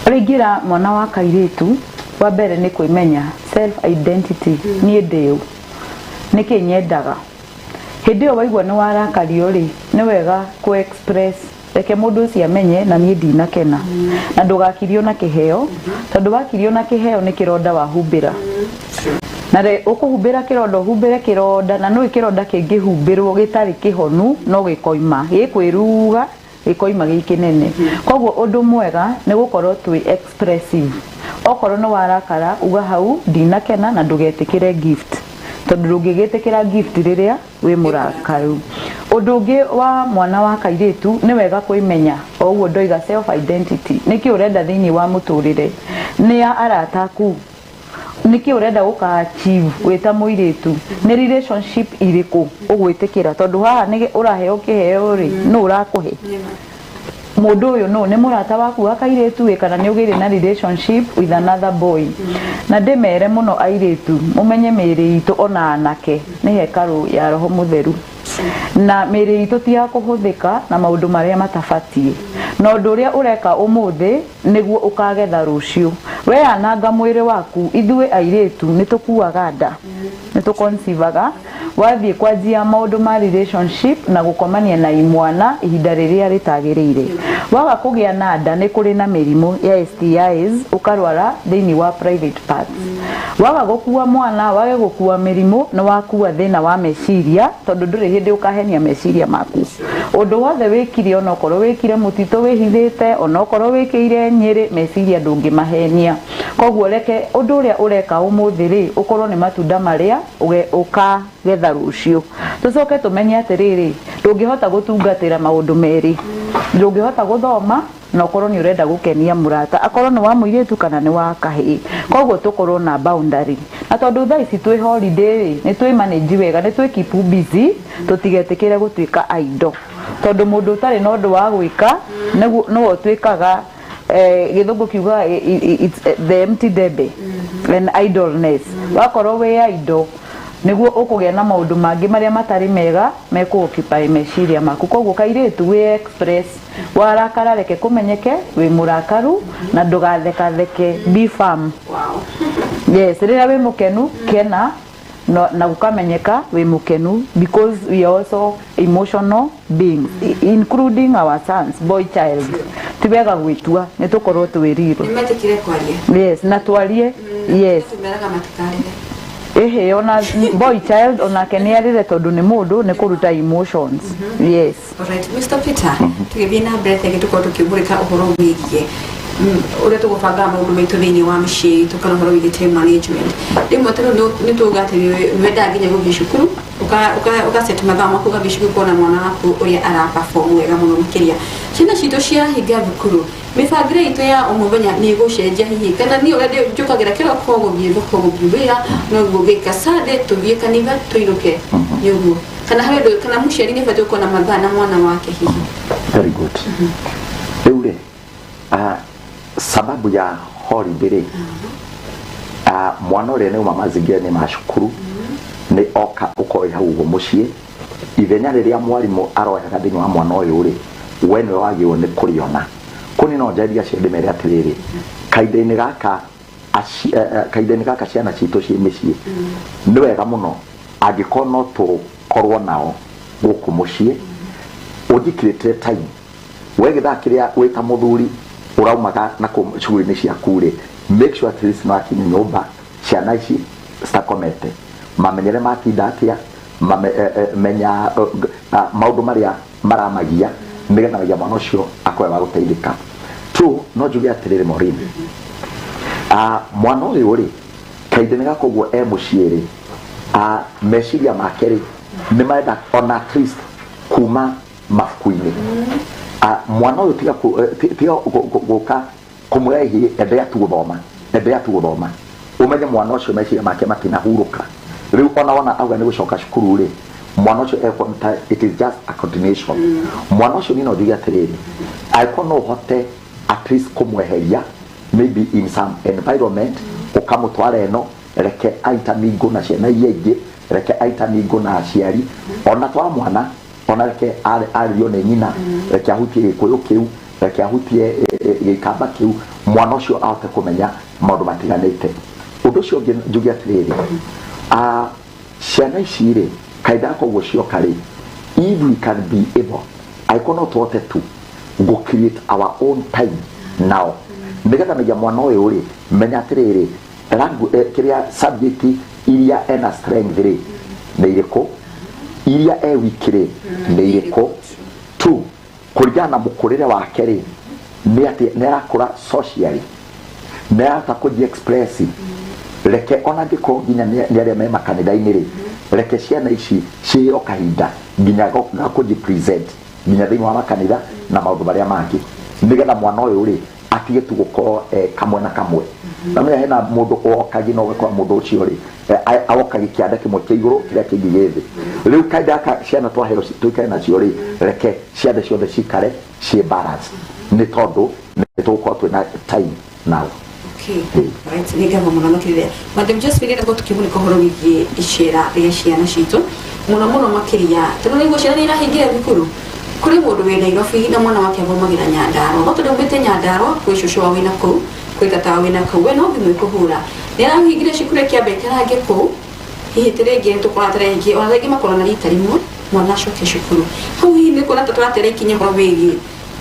S2: Ũrĩa ingĩra mwana wa kairĩtu, wa mbere nĩ kwĩmenya, self identity. Niĩ ndĩũ, nĩkĩ nyendaga? Hĩndĩ ĩyo waigua nĩ warakario rĩ, nĩ wega kũ express, reke mũndũ ũcio amenye na niĩ ndinakena, na ndũgakirio na kĩheo, tondũ wakirio na kĩheo nĩ kĩronda wahumbĩra, na re ũkũhumbĩra kĩronda, ũhumbĩre kĩronda, na nũĩ kĩronda kĩngĩhumbĩrwo gĩtarĩ kĩhonu no gĩkoima gĩkwĩruga, gĩkoima gĩ kĩnene. Koguo ũndũ mwega nĩ gũkorwo twĩ expressive. Okorwo nĩ warakara, uga hau ndinakena, na ndũgetĩkĩre gift, tondũ ndũngĩgĩtĩkĩra gift rĩrĩa wĩ mũrakaru. Ũndũ ũngĩ wa mwana wa kairĩtu, nĩ wega kwĩmenya, o ũguo ndoiga, self identity. Nĩkĩ ũrenda thĩinĩ wa mũtũrĩre? Nĩ ya arata aku? Nĩkĩ ũrenda gũka achieve wĩ ta mũirĩtu? Nĩ relationship irĩkũ ũgwĩtĩkĩra? Tondũ haha nĩ ũraheo kĩheo rĩ, nũ ũrakũhe mũndũ ũyũ? No nĩ mũrata waku wa kairĩtu ĩ, kana nĩ ũgĩire na relationship with another boy? Na ndĩmere mũno airĩtu, mũmenye mĩĩrĩ itũ ona anake nĩ hekarũ ya Roho Mũtheru, na mĩĩrĩ itũ ti ya kũhũthĩka na maũndũ marĩa matabatiĩ. Na ũndũ ũrĩa ũreka ũmũthĩ nĩguo ũkagetha rũciũ. We ananga mwĩrĩ waku. Ithuĩ airĩtu nĩ tũkuaga nda, nĩ tũconceivaga. Wathiĩ kwanjia maũndũ ma relationship na gũkomania na imwana ihinda rĩrĩa rĩtagĩrĩire, waga kũgĩa na nda, nĩ kũrĩ na mĩrimũ ya STIs, ũkarwara thĩinĩ wa private parts. Waga gũkua mwana, wage gũkua mĩrimũ, nĩ wakua thĩna wa meciria, tondũ ndũrĩ hĩndĩ ũkahenia meciria maku. Ũndũ wothe wĩkire, onokorwo wĩkire mũtitũ wĩhithĩte, onokorwo wĩkĩire Nyĩrĩ, meciria ndũngĩmahenia. Koguo reke ũndũ ũrĩa ũreka ũmũthĩ rĩ ũkorwo nĩ matunda marĩa ũkagetha rũciũ. Tũcoke tũmenye atĩrĩrĩ, ndũngĩhota gũtungatĩra maũndũ merĩ. Ndũngĩhota gũthoma na ũkorwo nĩ ũrenda gũkenia mũrata, akorwo nĩ wa mũirĩtu kana nĩ wa kahĩĩ. Koguo tũkorwo na boundary, na tondũ thaa ici twĩ holiday rĩ, nĩ twĩ manage wega, nĩ twĩ keep busy, tũtigetĩkĩre gũtuĩka idle, tondũ mũndũ ũtarĩ na ũndũ wa gwĩka nĩwe ũtuĩkaga, gĩthũngũ kiugaga it's the empty debe and idleness. Wakorwo wĩ idle, nĩguo ũkũgĩa na maũndũ mangĩ marĩa matarĩ mega mekũ occupy meciria maku. Koguo kairĩtu, wĩ express. Warakara, reke kũmenyeke wĩ mũrakaru, na ndũgathekatheke, be firm. Yes, rĩrĩa wĩ mũkenu, kena na gũkamenyeka wĩ mũkenu, because we are also emotional beings, including our sons, boy child. Ti wega gwĩtua, nĩ tũkorwo twĩrirwo.
S1: Nĩ metĩkire kwaria.
S2: Yes, na twarie, yes.
S1: Tũmeraga matikarĩre.
S2: Ĩhĩ, ona boy child onake nĩ arĩre, tondũ nĩ mũndũ, nĩ kũruta emotions, yes.
S1: Alright, Mr. Peter, tũgĩthiĩ na mbere tenge tũkorwo tũkĩmũrĩka ũhoro wĩgiĩ ũrĩa tũgũbanga maũndũ maitũ thĩinĩ wa mĩciĩ itũ, kana ũhoro wĩgiĩ time management. Rĩmwe ta rĩu nĩ tuuga atĩ nĩ wendaga nginya gũthiĩ cukuru, ũka set mathaa maku, ũgathiĩ cukuru kuona mwana waku ũrĩa ara perform wega mũno makĩria. Ciana citũ ciahinga thukuru, mĩbangĩre itũ ya o mũthenya nĩ ĩgũcenjia hihi, kana niĩ ũrĩa njũkagĩra kĩroko gũthiĩ thoko, gũthiĩ wĩra, noguo ngĩka Sunday tũthiĩ kanitha tũinũke, nĩ ũguo? Kana harĩ ũndũ, kana mũciari nĩ abatiĩ gũkorwo na mathaa na mwana wake hihi?
S3: Very good. Rĩu rĩ, sababu ya holiday rĩ, mwana ũrĩa nĩ uma mazingira-inĩ ma cukuru, nĩ oka ũkorwo hau ũguo mũciĩ, ithenya rĩrĩa mwarimũ aroyaga thĩinĩ wa mwana ũyũ rĩ, we nĩwe wagĩrĩirwo nĩ kũrĩona. Kũni no njarĩrie aciari, ndĩmere atĩrĩrĩ, kahinda-inĩ gaka kahinda-inĩ gaka ciana citũ ciĩ mĩciĩ, nĩ wega mũno angĩkorwo no tũkorwo nao gũkũ mũciĩ, ũnjikĩrĩte time we gĩthaa kĩrĩa wĩ ta mũthuri ũraumaga na kũu cuguri-inĩ ciaku rĩ, make sure at least nĩwakinya nyũmba ciana ici citakomete, mamenyere matinda atĩa, menya maũndũ marĩa maramagia, nĩgetha magia mwana ũcio akorwe wa gũteithĩka. Two, no njuge atĩrĩrĩ Maureen, mwana ũyũ rĩ, kahinda-inĩ gaka ũguo e mũciĩ rĩ, meciria make rĩ nĩ marenda ona at least kuma mabuku-inĩ. Mwana ũyũ tiga tiga gũka kũmwĩra hihi endelea tu gũthoma, endelea tu gũthoma. Ũmenye mwana ũcio meciria make matinahurũka. Rĩu ona wona auga nĩ gũcoka cukuru rĩ, Mwana ũcio ekuona it is just a continuation. Mwana ũcio niĩ no njuge atĩrĩrĩ, angĩkorwo no ũhote at least kũmweheria maybe in some environment, ũkamũtwara ĩno, reke intermingle na ciana iria ingĩ, reke intermingle na aciari, ona twara mwana, ona reke arĩrio nĩ nyina, reke ahutie Gĩkũyũ kĩu, reke ahutie Gĩkamba kĩu, mwana ũcio ahote kũmenya maũndũ matiganĩte. Ũndũ ũcio ũngĩ njuge atĩrĩrĩ, ciana ici rĩ, kahinda gaka ũguo cioka rĩ, if we can be able, angĩkorwo no tũhote tu go create our own time now, nĩgetha menya mwana ũyũ rĩ, menya atĩrĩrĩ, kĩrĩa subject iria ena strength rĩ nĩ irĩkũ, iria e weak rĩ nĩ irĩkũ. Two, kũringana na mũkũrĩre wake rĩ, nĩ atĩ nĩ arakũra socially, nĩ arahota kũji express. Reke ona angĩkorwo nginya nĩ arĩa me makanitha-inĩ rĩ, reke ciana ici ciheo kahinda nginya ga kũji present nginya thĩinĩ wa makanitha na maũndũ marĩa mangĩ, nĩgetha mwana ũyũ rĩ atige tu gũkorwo kamwe na kamwe. Na menya hena mũndũ ũokagi na ũgakora mũndũ ũcio rĩ, aokagi kĩanda kĩmwe kĩa igũrũ, kĩrĩa kĩngĩ gĩ thĩ. Rĩu kahinda gaka ciana twaheo tũikare nacio rĩ, reke ciande ciothe cikare ciĩ balance, nĩ tondũ nĩ tũgũkorwo twĩna time now.
S1: Okay. Right, nĩ ngatho mũno makĩria. Madam Josephine, nĩguo tũkĩmũrĩka ũhoro wĩgiĩ icera rĩa ciana citũ mũno mũno makĩria, tondũ nĩguo ciana nĩ irahingĩra thukuru. Kũrĩ mũndũ wĩ Nairobi na mwana wake athomagĩra Nyandarũa, no tondũ aumĩte Nyandarũa, kwĩ cũcũ wao wĩna kũu, kwĩ tata wao wĩna kũu, we no thimũ ĩkũhũra nĩ arahingire cukuru ĩkĩamba ĩkarange kũu. Hihi ta rĩngĩ nĩ tũkora ta rĩngĩ ona rĩngĩ makorwo na rita rĩmwe mwana acoke cukuru hau. Hihi nĩ kuona ta tũratera ikinya ũhoro wĩgiĩ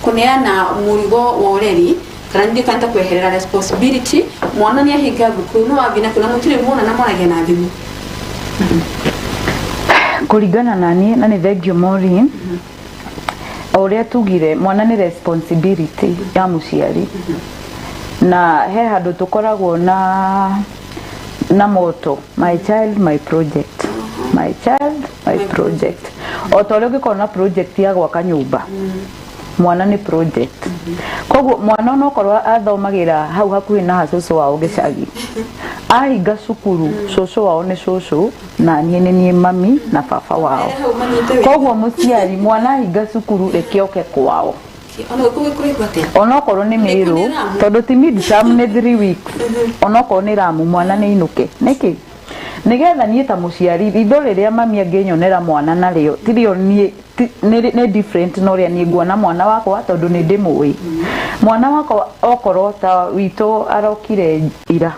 S1: kũneana mũrigo wa ũreri, kana nĩ kana ta kweherera responsibility? Mwana nĩ ahinga thukuru, no wathiĩ na kũu na mũtirĩ muona na mwaragia na thimũ.
S2: Kũringana na niĩ, na nĩ thank you Maureen, o ũrĩa tugire, mwana nĩ responsibility ya mũciari, na he handũ tũkoragwo na motto, "My child, my project, my child, my project." O ta ũrĩa ũngĩkorwo na project ya gwaka nyũmba, mwana nĩ project. Koguo mwana onokorwo athomagĩra hau hakuhĩ na hacũcũ wao gĩcagi, ahinga cukuru, cũcũ wao nĩ cũcũ na niĩ nĩ niĩ mami na baba wao.
S1: Hau manyite wega.
S2: Koguo mũciari, mwana ahinga cukuru, reke oke kwao.
S1: Ona gũkũ kũraihu atĩa?
S2: Onokorwo nĩ Mĩrũ.
S1: Nĩ Ramu.
S2: Tondũ ti midterm, nĩ 3 weeks, onokorwo nĩ Ramu, mwana nĩ inũke. Nĩkĩ? Nĩgetha niĩ ta mũciari, ritho rĩrĩa mami angĩnyonera mwana narĩo tirio niĩ nĩ different na ũrĩa niĩ nguona mwana wakwa, tondũ nĩ ndĩmũĩ mwana wakwa. Okorwo ta witũ arokire ira,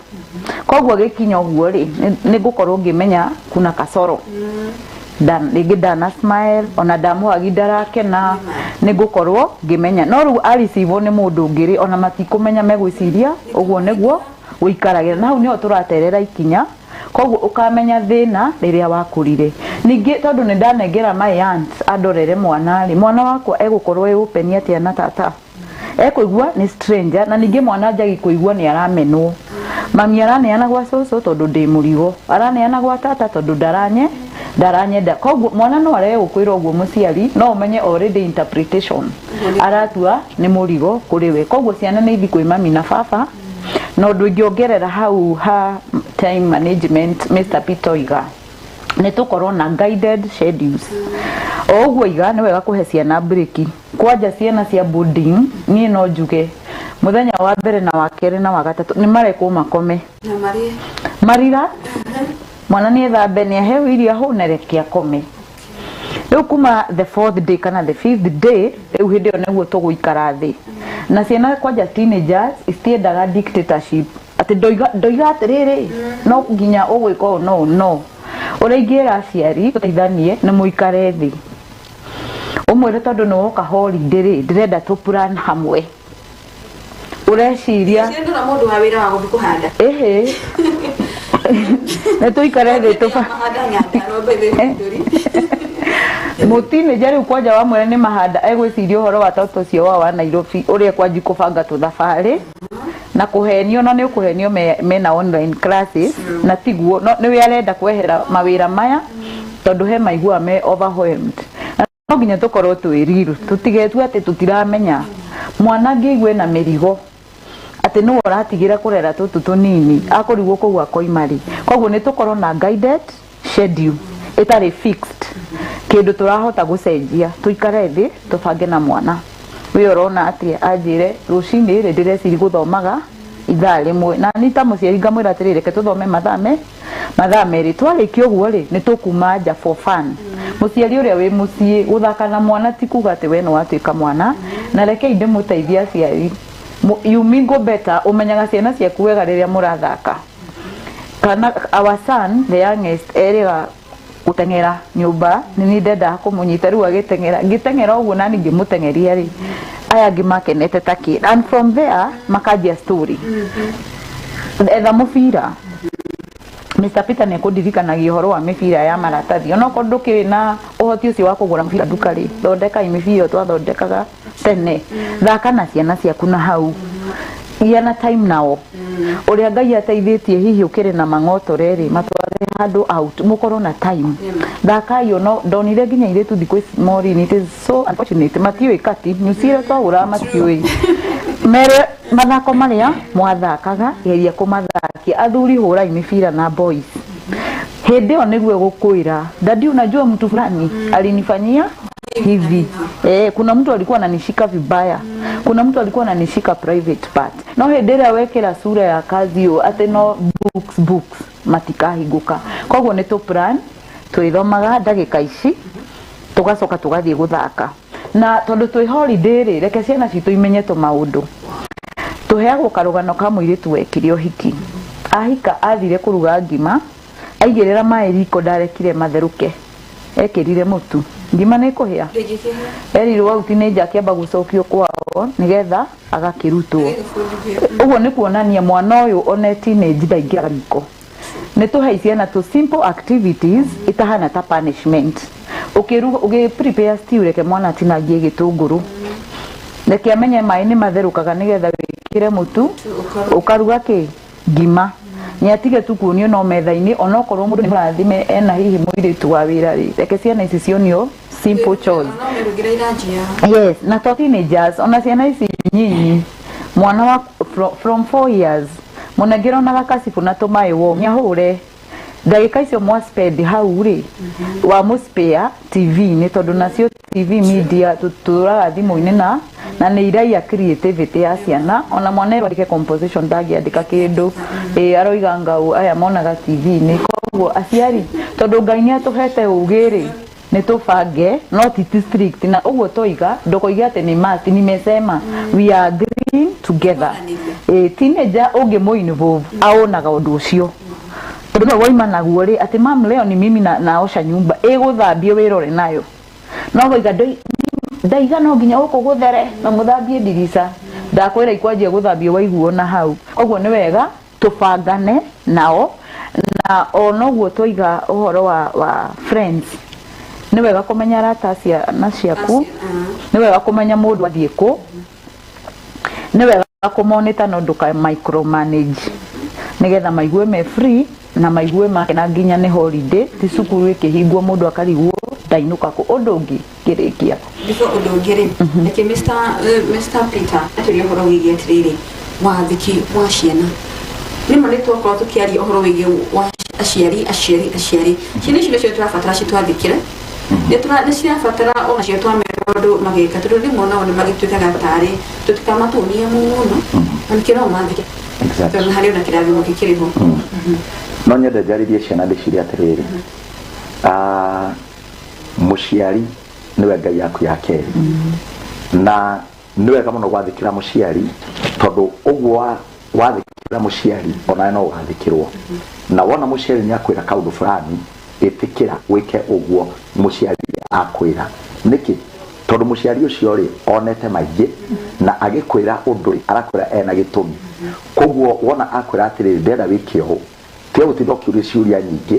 S2: koguo gĩkinya ũguo rĩ, nĩ ngũkorwo ngĩmenya kuna kasoro. Rĩngĩ ndana smile, ona ndamũhagi ndarakena, nĩ ngũkorwo ngĩmenya. No rĩu aricivwo nĩ mũndũ ũngĩ rĩ, ona matikũmenya, megwĩciria ũguo nĩguo gũikaragĩra. Na hau nĩho tũraterera ikinya. Koguo ũkamenya thĩna rĩrĩa wakũrire. Ningĩ tondũ nĩ ndanengera my aunt andorere mwana rĩ, mwana wakwa egũkorwo ĩ open atĩa na tata? Ekũigua nĩ stranger. Na ningĩ mwana njagi kũigua nĩ aramenwo, mami araneana gwa cũcũ tondũ ndĩ mũrigo, araneana gwa tata tondũ ndaranyenda. Koguo mwana no arege gũkwĩra ũguo, mũciari no ũmenye already interpretation aratua nĩ mũrigo kũrĩ we. Koguo ciana nĩ ithi kwĩ mami na baba. Na ũndũ ingĩongerera hau ha time management, Mr Peter oiga nĩ tũkorwo na guided schedules. O ũguo iga nĩ wega kũhe ciana break, kwanja ciana cia boarding. Niĩ no njuge mũthenya wa mbere na wa kerĩ na wa gatatũ nĩ marekwo makome.
S1: Na marĩe.
S2: Marira mwana nĩ ethambe, nĩ aheo irio, ahũne, reke akome. Rĩu kuma the fourth day kana the fifth day, rĩu hĩndĩ ĩyo nĩguo tũgũikara thĩ na ciana, kwanja teenagers citiendaga dictatorship, atĩ ndoiga atĩrĩrĩ, no nginya ũgwĩka ũũ. No ũrĩa ingĩra aciari, tũteithanie nĩ mũikare thĩ, ũmwĩre tondũ nĩ woka holiday rĩ, ndĩrenda tũ plan hamwe, ũreciria.
S1: Ndĩrona mũndũ wa wĩra wa gũthiĩ kũhanda.
S2: Ĩhĩ, nĩ tũikare thĩ tũba
S1: Mahanda Nyandarua by the way.
S2: Mũtinĩnja rĩu kwanja wamwĩra nĩ mahanda, egwĩciria ũhoro wa toto ũcio wao wa Nairobi, ũrĩa kwanji kũbanga tũthabarĩ na kũhenio, na nĩ ũkũhenio mena online classes, na tiguo no nĩwe arenda kwehera mawĩra maya, tondũ he maiguaga me overwhelmed. Na no nginya tũkorwo twĩ real, tũtigetue atĩ tũtiramenya. Mwana angĩigua ena mĩrigo atĩ nĩwe ũratigĩra kũrera tũtũ tũnini, akũrigwo kũu akoima rĩ. Koguo nĩ tũkorwo na guided schedule. Ĩtarĩ fixed, kĩndũ tũrahota gũcenjia, tũikare thĩ tũbange na mwana we. Ũrona atĩa? Anjĩre rũcinĩ rĩ, ndĩreciri gũthomaga ithaa 1, na ni ta mũciari ngamwĩra atĩrĩrĩ, reke tũthome mathaa 2. Twarĩkia ũguo rĩ, nĩ tũkuma nja for fun. Mũciari ũrĩa wĩ mũciĩ, gũthaka na mwana ti kuga atĩ we nĩ watuĩka mwana. Na rekei ndĩmũteithie aciari. You mingle better, ũmenyaga ciana ciaku wega rĩrĩa mũrathaka. Kana our son, the youngest, erĩga gũteng'era nyũmba, nĩ niĩ ndendaga kũmũnyita. Rĩu agĩteng'era, ngĩteng'era ũguo nani ngĩmũteng'eria rĩ, aya angĩ makenete ta kĩ, and from there makanjia story. Etha mũbira. Mr Peter nĩ ekũndirikanagia ũhoro wa mĩbira ya maratathi. Onokorwo ndũkĩrĩ na ũhoti ũcio wa kũgũra mũbira nduka rĩ, thondekai mĩbira ĩyo twathondekaga tene. Thaka na ciana ciaku na hau gĩa na time nao. Ũrĩa Ngai ateithĩtie, hihi ũkĩrĩ na mang'otore rĩ, matware handũ out, mũkorwo na time, thakai. Ono ndonire nginya airĩtu thikũ ici, Maureen, it is so unfortunate, matiũĩ kati nyuci iria twagũraga, matiũĩ. Mere mathako marĩa mwathakaga, geria kũmathakia. Athuri, hũrai mĩbira na boys. Hĩndĩ ĩyo nĩguo gũkwĩra, "Daddy, unajua mtu fulani alinifanyia hivi, kuna mtu alikuwa ananishika vibaya, kuna mtu alikuwa ananishika private part." No hĩndĩ ĩrĩa wekĩra sura ya kazi ũũ atĩ no books, books, matikahingũka. Koguo nĩ tũ plan twĩthomaga ndagĩka ici, tũgacoka tũgathiĩ gũthaka. Na tondũ twĩ holiday rĩ, reke ciana citũ imenye tũmaũndũ. Tũheagwo karũgano ka mũirĩtu wekire ũhiki. Ahika, athire kũruga ngima, aigĩrĩra maĩ riko, ndarekire matherũke, ekĩrire mũtu. Ngima nĩ kũhĩa, erirwo auti nĩ nja, akĩamba gũcokio kwao nĩgetha agakĩrutwo. Ũguo nĩ kuonania mwana ũyũ one teenage ndaingĩraga riko. Nĩ tũhei ciana tũ simple activities itahana ta punishment. Ũkĩruga, ũgĩ prepare stew, reke mwana atinangie gĩtũngũrũ, reke amenye maĩ nĩ matherũkaga nĩgetha wĩkĩre mũtu ũkaruga kĩ ngima. Nĩ atige tu kuonio no metha-inĩ. Onokorwo mũndũ nĩ mũrathime, ena hihi mũirĩtu wa wĩra rĩ, reke ciana ici cionio simple chores.
S1: No mĩrugĩre iranjia.
S2: Yes, na to teenagers, ona ciana ici nyinyi, mwana wa from 4 years, mũnengere ona gakacibũ na tũmaĩ wo nĩahũre ndagĩka icio mwa spend hau rĩ, wa mũspare TV-inĩ, tondũ nacio TV media tũtũraga thimũ-inĩ na nĩ iraiya creativity ya ciana. Ona mwana erwo andĩke composition, ndangĩandĩka kĩndũ, ĩ aroiga ngau aya monaga TV-inĩ. Koguo aciari, tondũ Ngai nĩ atũhete ũgĩ rĩ, nĩ tũbange, no ti strict. Na ũguo toiga, ndũkoige atĩ nĩ must. Nimesema we are agreeing together. Teenager ũngĩmũ involve, aonaga ũndũ ũcio, tondũ no waima naguo rĩ, atĩ mam, leo ni mimi na, naosha nyumba, ĩgũthambio wĩrore nayo. No waiga ndaiga no nginya gũkũ gũthere na mũthambie ndirica, ndakwĩra ikwanjia gũthambio waiguo na hau. Koguo nĩ wega tũbangane nao. Na onoguo twaiga ũhoro wa friends, nĩ wega kũmenya arata a ciana ciaku, nĩ wega kũmenya mũndũ athiĩ kũ, nĩ wega kũmonita, no ndũka micromanage, nĩgetha maigue me free na maigue makena nginya nĩ holiday, ti cukuru ĩkĩhingwo mũndũ akarigwo ndainũka kũ. Ũndũ ũngĩ ngĩrĩkia.
S1: Before ũndũ ũngĩ rĩ, reke Mr Peter atũrie ũhoro wĩgiĩ atĩrĩrĩ, wathĩki wa ciana. Rĩmwe nĩ twakorwo tũkĩaria ũhoro wĩgiĩ wa aciari, aciari, aciari. Ciana ici nacio tũrabatara citwathĩkĩre, nĩ cirabatara onacio twamera ũndũ magĩka, tondũ rĩmwe nao nĩ magĩtuĩkaga tarĩ tũtikamatũnie mũno, na nĩkĩo no mathĩke, tondũ harĩ ona kĩrathimo gĩkĩrĩ ho.
S3: No nyende njarĩrie ciana, ndĩcirie atĩrĩrĩ, mũciari nĩwe Ngai yaku ya kerĩ, na nĩ wega mũno gwathĩkĩra mũciari, tondũ ũguo wathĩkĩra mũciari, onawe no ũgathĩkĩrwo. Na wona mũciari nĩ akwĩra kaũndũ fulani, ĩtĩkĩra wĩke ũguo mũciari akwĩra. Nĩkĩ? Tondũ mũciari ũcio rĩ, onete maingĩ, na agĩkwĩra ũndũ rĩ, arakwĩra ena gĩtũmi. Koguo wona akwĩra atĩrĩrĩ, ndĩrenda wĩke ũũ, tiga gũtinda ũkĩũria ciũria nyingĩ,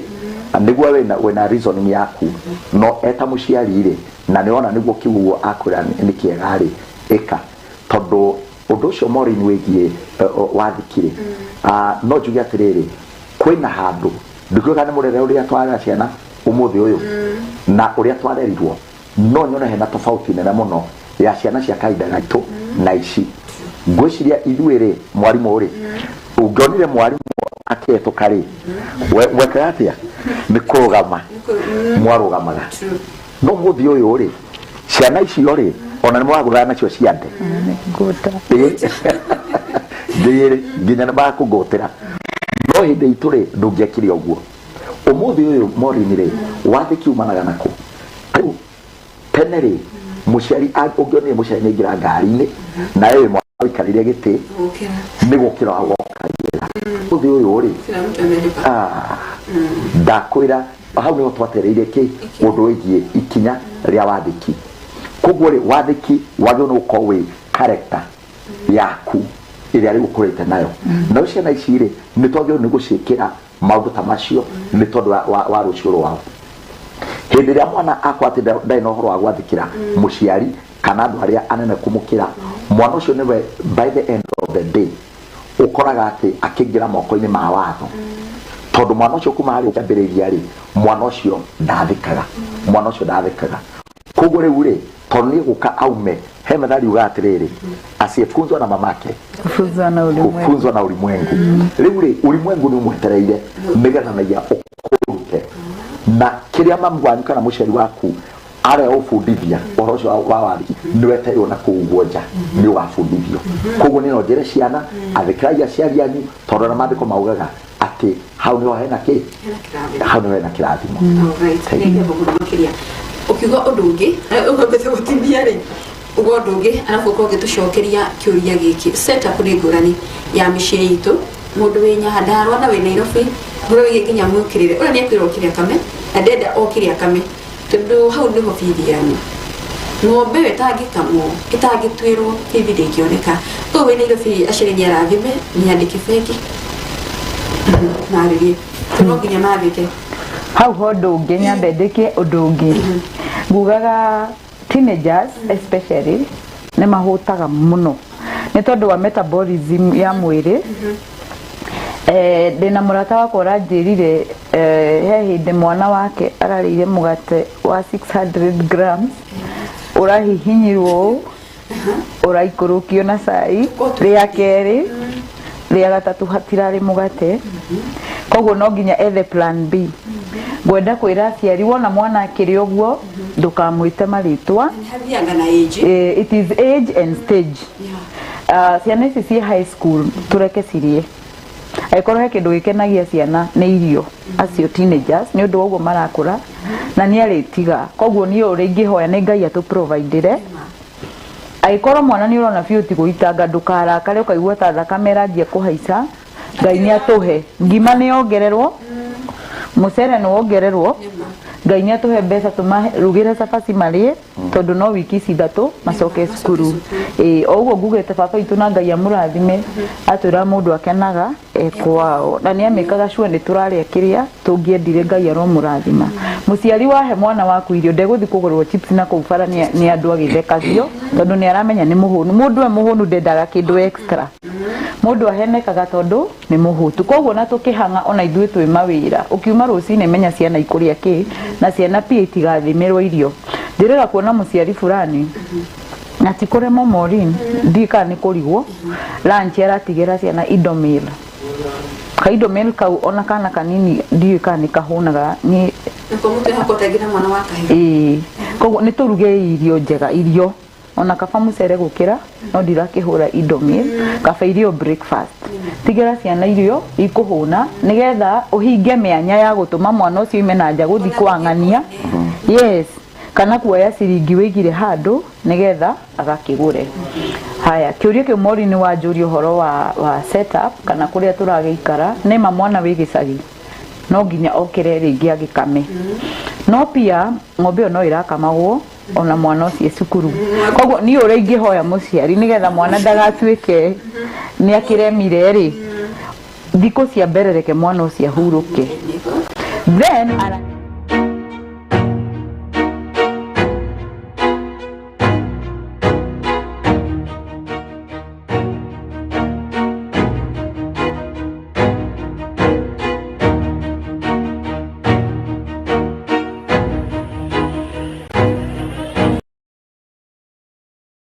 S3: na nĩguo wĩna reasoning yaku. No eta mũciari rĩ, na nĩ wona nĩguo kiugo ũguo akwĩra nĩ kĩega rĩ, ĩka. Tondũ ũndũ ũcio, Maureen, wĩgiĩ wathĩki rĩ, no njuge atĩrĩrĩ, kwĩna handũ ndikuga nĩ mũrere ũrĩa twarera ciana ũmũthĩ ũyũ na ũrĩa twarerirwo, no nyone hena tofauti nene mũno ya ciana cia kahinda gaitũ na ici. Ngwĩciria ithuĩ rĩ, mwarimũ rĩ, ũngĩonire mwarimũ akĩhetũka rĩ, wekaga atĩa? Nĩ kũrũgama mwarũgamaga. No mũthĩ ũyũ rĩ, ciana icio rĩ, ona nĩ mwagũraga nacio ciande. Ngĩrĩ nginya nĩ makũngũtĩra. No hĩndĩ itũ rĩ, ndũngĩekire ũguo. Ũmũthĩ ũyũ Maureen rĩ, wathĩki umanaga nakũ? Rĩu tene rĩ, mũciari ũngĩonire mũciari nĩaingĩra ngari-inĩ na wewe mwana ũikarĩire gĩtĩ nĩ gũkĩra wokagĩra. Ũmũthĩ ũyũ rĩ, ndakwĩra hau nĩho twatereire kĩ ũndũ wĩgiĩ ikinya rĩa wathĩki. Koguo rĩ, wathĩki wagĩrĩirwo nĩ gũkorwo wĩ character yaku ĩrĩa rĩu ũkũrĩte nayo. Nayo ciana ici rĩ, nĩ twagĩrĩirwo nĩ gũciĩkĩra maũndũ ta macio nĩ tondũ wa rũciũ rwao. Hĩndĩ ĩrĩa mwana akwa atĩ ndarĩ na ũhoro wa gwathĩkĩra mũciari kana andũ arĩa anene kũmũkĩra, mwana ũcio nĩwe by the end of the day ũkoraga atĩ akĩingĩra moko-inĩ ma watho. Tondũ mwana ũcio kuma harĩa kĩambĩrĩria rĩ, mwana ũcio ndathĩkaga. Mwana ũcio ndathĩkaga. Koguo rĩu rĩ, tondũ nĩ egũka aume, he methali yugaga atĩrĩrĩ, asiyefunzwa na mamake
S2: Kufunzwa na ulimwengu.
S3: Kufunzwa na ulimwengu. Rĩu rĩ, ulimwengu nĩ ũmwetereire nĩgetha naia ũkũrute. Na kĩrĩa mamu wanyu kana mũciari waku arĩa ũbundithia ũhoro ũcio wa wathĩki nĩ wetereirwo na kũu guo nja nĩ ũgabundithio. Koguo nĩ no njĩre ciana, athĩkĩrai aciari anyu, tondũ ona maandĩko maugaga atĩ hau nĩho hena kĩ? Hau nĩho hena kĩrathimo.
S1: Ũkiuga ũndũ ũngĩ, ũkwambĩte gũtinia rĩ, uga ũndũ ũngĩ, arabu ũkorwo ũgĩtũcokeria kĩũria gĩkĩ. Setup nĩ ngũrani ya mĩciĩ itũ. Mũndũ wĩ Nyandarua na wĩ Nairobi, ũhoro wĩgiĩ nginya mũkĩrĩre. Ũrĩa nĩ ekwĩrwo kĩrĩa kame, na ndenda o kĩrĩa kame. Tondũ hau nĩho bithi yanyu. Ng'ombe ĩyo ĩtangĩkamwo, ĩtangĩtuĩrwo, bithi ndĩngĩoneka. Ũyũ wĩ Nairobi aciari nĩ arathime, nĩ andĩke bengi. Marĩrie. No nginya mathĩke.
S2: Hau ho ũndũ ũngĩ, nyambe ndĩkie ũndũ ũngĩ. Ngugaga teenagers especially nĩ mahũtaga mũno nĩ tondũ wa metabolism ya mwĩrĩ. Ndĩna mũrata wakwa ũranjĩrire, he hĩndĩ mwana wake ararĩire mũgate wa 600 grams ũrahihinyirwo ũũ, ũraikũrũkio na cai, rĩa kerĩ, rĩa gatatũ hatirarĩ mũgate. Koguo no nginya ethe plan B. Ngwenda kwĩra aciari, wona mwana akĩrĩ ũguo ndũkamwĩte marĩtwa.
S1: Hathiaga na age.
S2: It is age and stage. Ciana ici ciĩ high school tũreke cirĩe. Angĩkorwo he kĩndũ gĩkenagia ciana nĩ irio, acio teenagers nĩ ũndũ wa ũguo marakũra na nĩ arĩtiga. Koguo niĩ ũrĩa ingĩhoya nĩ Ngai atũ-providere. Angĩkorwo mwana nĩ ũrona biũ ti gũitanga, ndũkarakare ũkaigua ta thakame ĩranjia kũhaica. Ngai nĩ atũhe. Ngima nĩ yongererwo, mũcere nĩ wongererwo. Ngai nĩ atũhe mbeca tũmarugĩre cabaci marĩe, tondũ no wiki ici ithatũ macoke cukuru. O ũguo ngugĩte baba witũ na Ngai amũrathime, atwĩra mũndũ akenaga e kwao. Na nĩ amĩkaga sure nĩ tũrarĩa kĩrĩa tũngĩendire, Ngai aromũrathima. Mũciari wahe mwana waku irio ndegũthiĩ kũgũrĩrwo chips na kũu bara nĩ andũ agĩthekagio, tondũ nĩ aramenya nĩ mũhũnu. Mũndũ e mũhũnu ndendaga kĩndũ extra. Mũndũ ahenekaga tondũ nĩ mũhũtu. Koguo na tũkĩhang'a ona ithuĩ twĩ mawĩra, ũkiuma rũcinĩ menya ciana ikũrĩa kĩ, na ciana pia itigathimĩrwo irio. Njĩrĩga kuona mũciari fulani na ti kũremwo Maureen, ndiũĩ kana nĩ kũrigwo, lunch aratigĩra ciana Indomil. Ka Indomil kau ona kana kanini ndiũĩ kana nĩ kahũnaga nĩ
S1: Nĩkuo mũtwe hakwa ũtangĩra mwana wa kahĩĩ.
S2: Koguo nĩ tũruge irio njega, irio ona kaba mũcere gũkĩra, no ndirakĩhũra Indomil, kaba irio breakfast. Tigĩra ciana irio ikũhũna nĩgetha ũhinge mĩanya ya gũtũma mwana ũcio oime na nja gũthiĩ kwang'ania. Yes, kana kuoya ciringi wĩigire handũ nĩgetha agakĩgũre. Haya, kĩũria kĩu Maureen nĩ wanjũria ũhoro wa setup kana kũrĩa tũragĩikara. Nĩma mwana wĩ gĩcagi no nginya okĩre rĩngĩ agĩkame. No pia ng'ombe ĩyo no ĩrakamagwo ona mwana ũcio cukuru. Koguo niĩ ũrĩa ingĩhoya mũciari nĩgetha mwana ndagatuĩke nĩ akĩremire rĩ, thikũ cia mbere reke mwana ũcio ahurũke. Then ara